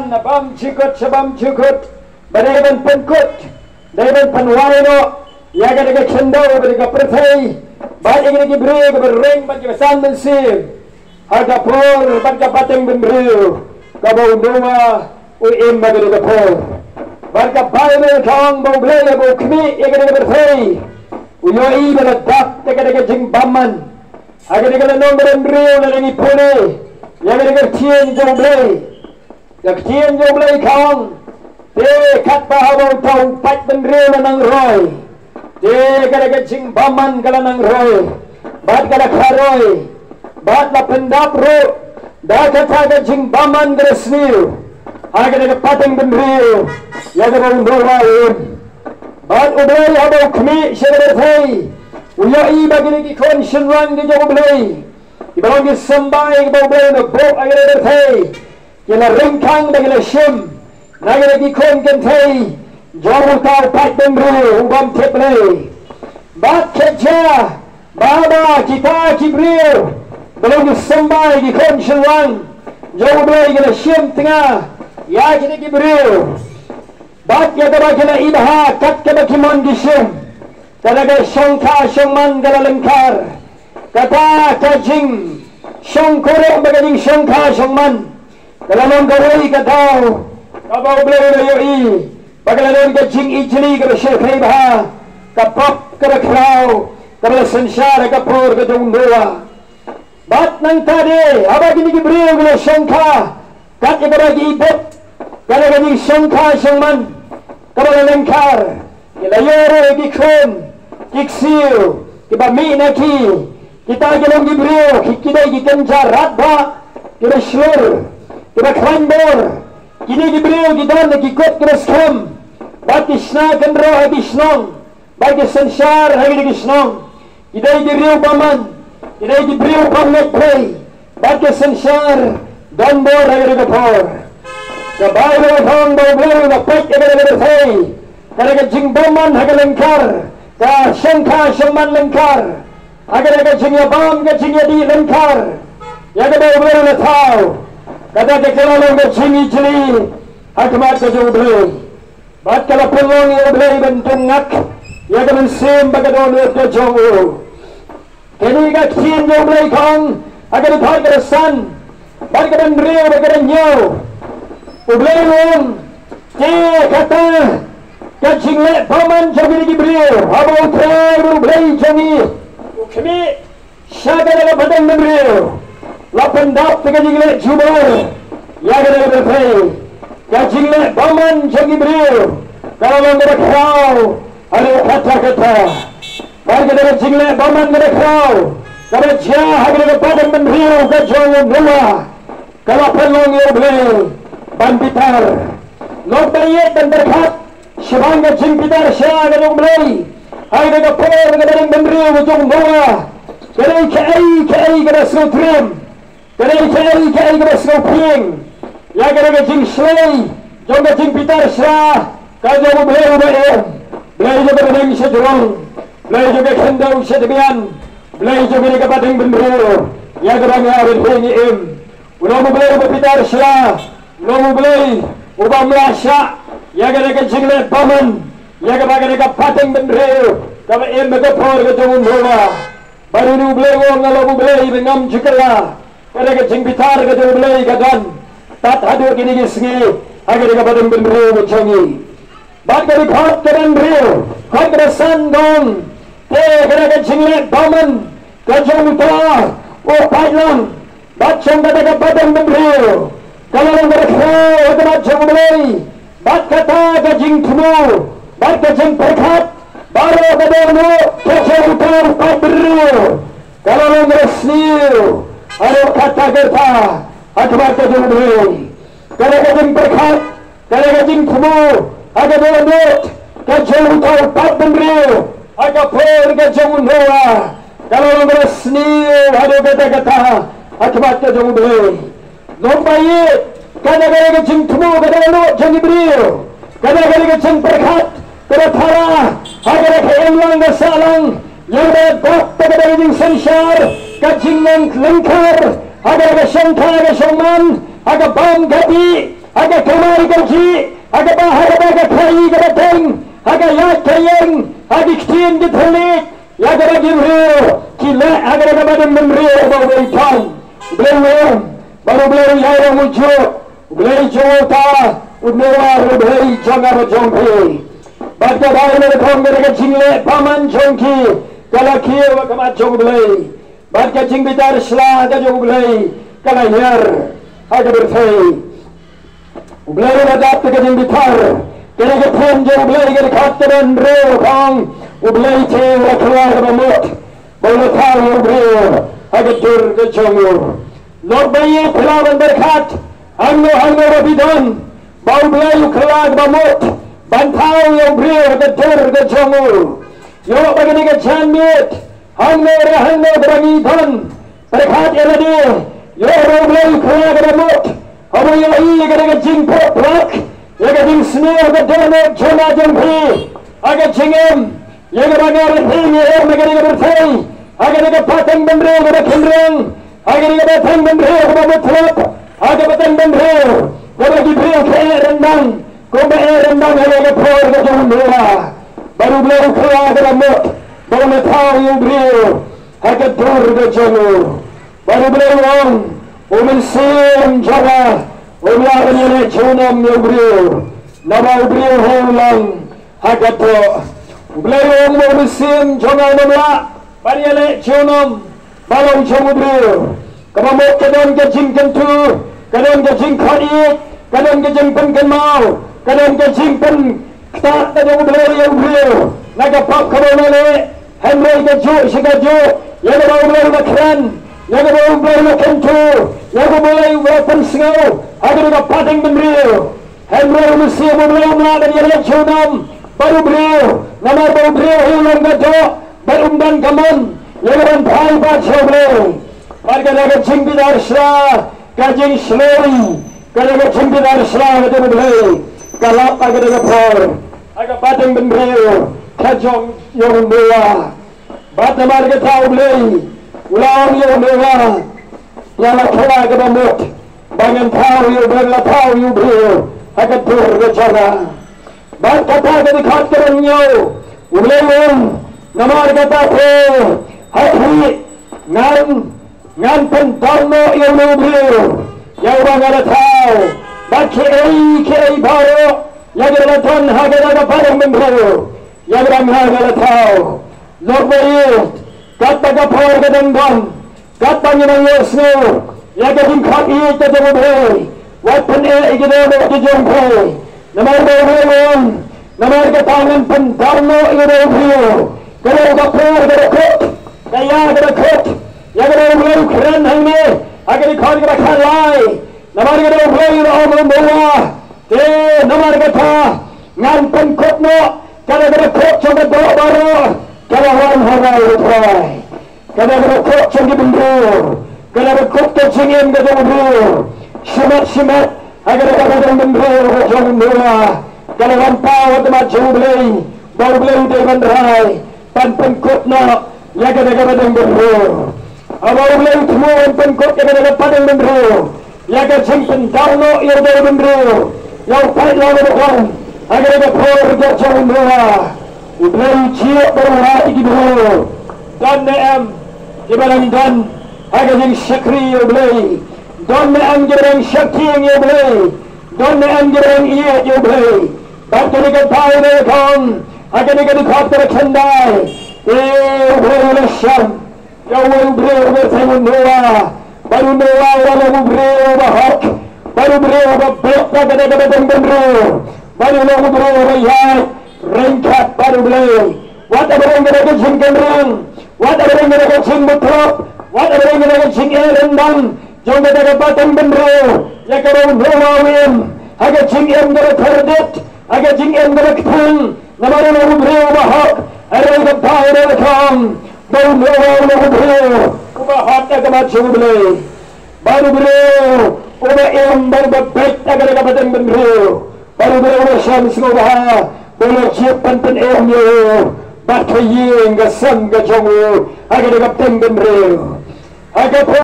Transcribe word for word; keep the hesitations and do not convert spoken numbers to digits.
Na bam jukut sha bam jukut, ba dei ban pynkut, dei ban pynwai noh ïa kata ka khyndew bad ka pyrthei bad ïa kine ki briew kiba ring bad kiba san mynsiem ha ka por bad ka pateng bynriew kaba u Noah u im ha kata ka por. Bad ka Baibl ka ong ba U Blei haba u khmih ïa kata ka pyrthei, u ïohi ba la dap da kata ka jingbymman. Ha kata ka lynnong ba hynriew lada ngi pule ïa kata ka ktien jong U Blei, ka ktien jong U Blei ka ong, te katba haba uta u paidbynriew la nang roi, te kata ka jingbymman ka la nang roi bad ka la kha roi bad la pyndap ruh da kata ka jingbymman ka la sniew ha kata ka pateng bynriew ïa kaba u Noah u im. Bad U Blei haba u khmih sha ka pyrthei, u ïohi ba kine ki khun shynrang ki jong U Blei, kiba long ki symbai kiba U Blei u la buh ha ka pyrthei, ki la ryngkang bad ki la shim na kine ki khun kynthei jong uta u paidbynriew u bym tip Blei. Bad kata ba, ba kita ki briew ba long ki symbai, ki khun shynrang jong U Blei, ki la shim tnga ïa kine ki briew. Bad ïa kaba ki la ibha kat kaba ki mon ki shim, kata ka shongkha shongman ka la lyngkar. Kata ka jingshongkurim bad ka jingshongkha shongman ka la long kawei ka daw kaba U Blei u la ïohi ba ka la long ka jingijli kaba shyrkhei bha, ka pop kaba khraw kaba la synshar ha ka por ka jong u Noah. Bad nangta de haba kine ki briew ki la shongkha kat ïa kaba ki ibit, kata ka jingshongkha shongman kaba la lyngkar, ki la ïoh ruh ki khun ki ksiew kiba mih na ki. Kita ki long ki briew ki, ki dei ki kynja radbah, kiba shlur, kiba khlaiñ bor. Kine ki briew ki don ha ki kut kiba skhem bad ki shna kynroh ha ki shnong bad ki synshar ha kine ki shnong. Ki dei ki briew bymman, ki dei ki briew bym ngeit Blei bad ki synshar donbor ha kane ka por. Ka Baibl ka ong ba U Blei u la peit ïa kane ka pyrthei, kane ka jingbymman ha ka lyngkar, ka shongkha shongman lyngkar, ha kane ka jingïabam ka jingïadih lyngkar ïa kaba U Blei u la thaw. Kata ka la long ka jingijli ha khmat ka jong U Blei. Bad ka la pynlong ïa U Blei ban tyngat ïa ka mynsiem bad ka dohnud ka jong u. Kane ka ktien jong U Blei ka ong ha ka dkhot ka san bad ka hynriew bad ka hynñiew. U Blei u ong, te kata ka jingleh bymman jong kine ki briew, haba U Trai U Blei jong ngi u khmih sha kane ka pateng bynriew, la pyndap da ka jingleh jubor ïa kane ka pyrthei. Ka jingleh bymman jong ki briew ka la long kaba khraw ha kata katta. Bad kata ka jingleh bymman kaba khraw kaba jia ha kane ka pateng bynriew ka jong u Noah, ka la pynlong ïa U Blei ban bitar. Lok ba ïeit ban pyrkhat shaphang ka jingbitar sha ka jong U Blei ha kane ka por ka pateng bynriew ka jong u Noah. Ka dei kaei kaei kaba sngewtriem, ka dei kaei kaei kaba sngewphieng ïa kane ka jingshlei jong ka jingbitar sha ka jong U Blei uba im. Blei jong ka bneng sha jrong, Blei jong ka khyndew sha dmian, Blei jong kane ka pateng bynriew ïa kaba nga bad phi ngi im. U long U Blei uba bitar sha, u long U Blei u bym lah shah ïa kane ka jingleh bymman ïa kaba kane ka pateng bynriew kaba im ha ka por ka jong u Noah. Bad une U Blei u ong, nga long U Blei ba ngam ju kylla. Kane ka jingbitar ka jong U Blei ka don tad haduh kine ki sngi ha kane ka pateng bynriew ka jong ngi. Bad ka dkhot kaba hynriew, dkhot kaba san ka ong, te kane ka jingleh bymman ka jong uta u paidlang bad jong kata ka pateng bynriew ka la long kaba khraw ha khmat jong U Blei. Bad kata ka jingthmu bad ka jingpyrkhat baroh ka dohnud ka jong uta u paidbynriew ka la long kaba sniew haduh katta katta ha khmat ka jong U Blei. Kata ka jingpyrkhat, kata ka jingthmu ha ka dohnud ka jong uta u paidbynriew ha ka por ka jong u Noah ka la long kaba sniew haduh katta katta ha khmat ka jong U Blei. Nongpeit, kata ka dei ka jingthmu ka dohnud jong ki briew. Kata ka dei ka jingpyrkhat kaba thala ha kata ka imlang ka sahlang, ïa kaba dap da kata ka jingsynshar, ka jinglong lyngkar ha kata ka shongkha ka shongman, ha ka bam ka dih, ha ka kamai kajih, ha kaba, ha kaba ka khaii kaba teng, ha ka ïaid ka ïeng, ha ki ktien ki thylliej, ïa kaba ki briew ki leh ha kaba ka bahdeng bynriew ba U Blei u don. U Blei u ong, bad U Blei u ïai ong u juh, U Blei jong uta u Noah u Blei jong nga bad jong phi. Bad ka Baibl ka ong, ka jingleh bymman jong ki ka la kiew ha khmat jong U Blei. Bad ka jingbitar sla ka jong U Blei ka la hiar ha ka pyrthei. U Blei u la dap da ka jingbitar. Kane ka ktien jong U Blei ka dkhot kaba hynriew ka ong, U Blei te u la kylla kaba mut ba u la thaw ïa u briew ha ka dur ka jong u. Lok ba ïeit, phi lah ban pyrkhat hangno hangno ba phi don, ba U Blei u kylla kaba mut ban thaw ïa u briew ha ka dur ka jong u. Ïoh ba kane ka janmiet, hangno re hangno kaba ngi don, pyrkhat ïa lade, ïoh ba U Blei u kylla kaba mut haba u ïohi ïa kane ka jingphohphlak, ïa ka jingsniew ka dohnud jong nga jong phi, ha ka jingim, ïa kaba nga bad phi ngi im ha kane ka pyrthei, ha kane ka pateng bynriew kaba khynriang, ha kane ka pateng bynriew kaba mutlop, ha ka pateng bynriew kaba ki briew ki eh ryndang, kumba eh ryndang ha ka por ka jong u Noah. Bad U Blei u kylla kaba mut ba un thaw ïa u briew ha ka dur ka jong u. Bad U Blei u ong, u mynsiem jong nga um lah ban ïaleh junom ïa u briew, naba u briew hi u long ha ka doh. U Blei u ong ba u mynsiem jong nga um lah ban ïaleh junom ba long jong u briew. Kaba mut ka don ka jingkyntu, ka don ka jingkhot ïeit, ka don ka jingpynkynmaw, ka don ka jingpynktah ka jong U Blei ïa u briew na ka pop kaba u la leh. Hynrei kajuh shi kajuh, ïa kaba U Blei u la kren, ïa kaba U Blei u la kyntu, ïa kaba U Blei u la pynsngew ha kane ka pateng bynriew. Hynrei u mynsiem U Blei um lah ban ïaleh junom bad u briew, namar ba u briew hi u long ka doh bad um don ka mon ïa ka ban phai pat sha U Blei. Bad kata ka jingbitar sla, ka jingshlei, kata ka jingbitar sla ka jong U Blei ka lap ha kata ka por ha ka pateng bynriew ka jong u Noah. Bad namar kata U Blei u la ong ïa u Noah, nga la kylla kaba mut ba ngan thaw ïa u, ba ngan la thaw ïa u briew ha ka dur ka jong nga. Bad kata ka dkhot kaba hynñiew, U Blei u ong, namar kata te, ha phi ngan, ngan pyndon noh ïa une u briew ïa uba nga la thaw, bad kiei kiei baroh ïa kiba la don ha kata ka pateng bynriew ïa kiba nga la thaw. Lok ba ïeit, katba ka por ka dang don, katba ngi nang ïohsngew ïa ka jingkhot ïeit ka jong U Blei, wat pyneh ïa ki dohnud ki jong phi. Namar ba U Blei u ong, namar kata ngan pyndon noh ïa une u briew. Ka ïa ka por ka dang kut, ka ïa ka dang kut, ïa kaba U Blei u kren hangne ha ka dkhot kaba khatlai. Namar kata U Blei u la ong ïa u Noah, te namar kata ngan pynkut noh kata ka dang kut jong ka doh baroh kaba wan ha rai U Trai. Kata ka dang kut jong ki bynriew, kata ka dang kut ka jingim ka jong u briew. Shimet shimet ha kata ka pateng bynriew ka jong u Noah, ka la wan paw ha khmat jong U Blei ba U Blei u dei ban rai ban pynkut noh ïa kata ka pateng bynriew. Haba U Blei u thmu ban pynkut ïa kata ka pateng bynriew, ïa ka jingpyndonkam noh ïa u dei u bynriew, ïa u paidlang u ba don ha kata ka por ka jong u Noah, U Blei u jied bad u wad ïa ki briew. Don ne em kiba dang don ha ka jingshakri ïa U Blei? Don ne em kiba dang shakri ïa U Blei? Don ne em kiba dang ïeit ïa U Blei? Bad kane ka Baibl ka ong ha kane ka dkhot kaba khyndai, te U Blei u la shah ïa uwei u briew uba kyrteng u Noah. Bad u Noah u la long u briew uba hok, bad u briew uba beh da kata ka pateng bynriew, bad u long u briew uba ïaid ryngkat bad U Blei. Wat haba don kata ka jingkynriang, wat haba don kata ka jingmutlop, wat haba don kata ka jingeh ryndang jong kata ka pateng bynriew ïa kaba u Noah u im, ha ka jingim kaba kordit, ha ka jingim kaba kthang, namar u long u briew uba hok. Hynrei ka Baibl ka ong ba u Noah u long u briew uba hok ha khmat jong U Blei, bad u briew uba im bad uba beit ha kata ka pateng bynriew. Bad u briew uba shah sngewbha ba u la jied ban pynim ïa u bad ka ïing ka sem ka jong u ha kata ka pateng bynriew. Ha ka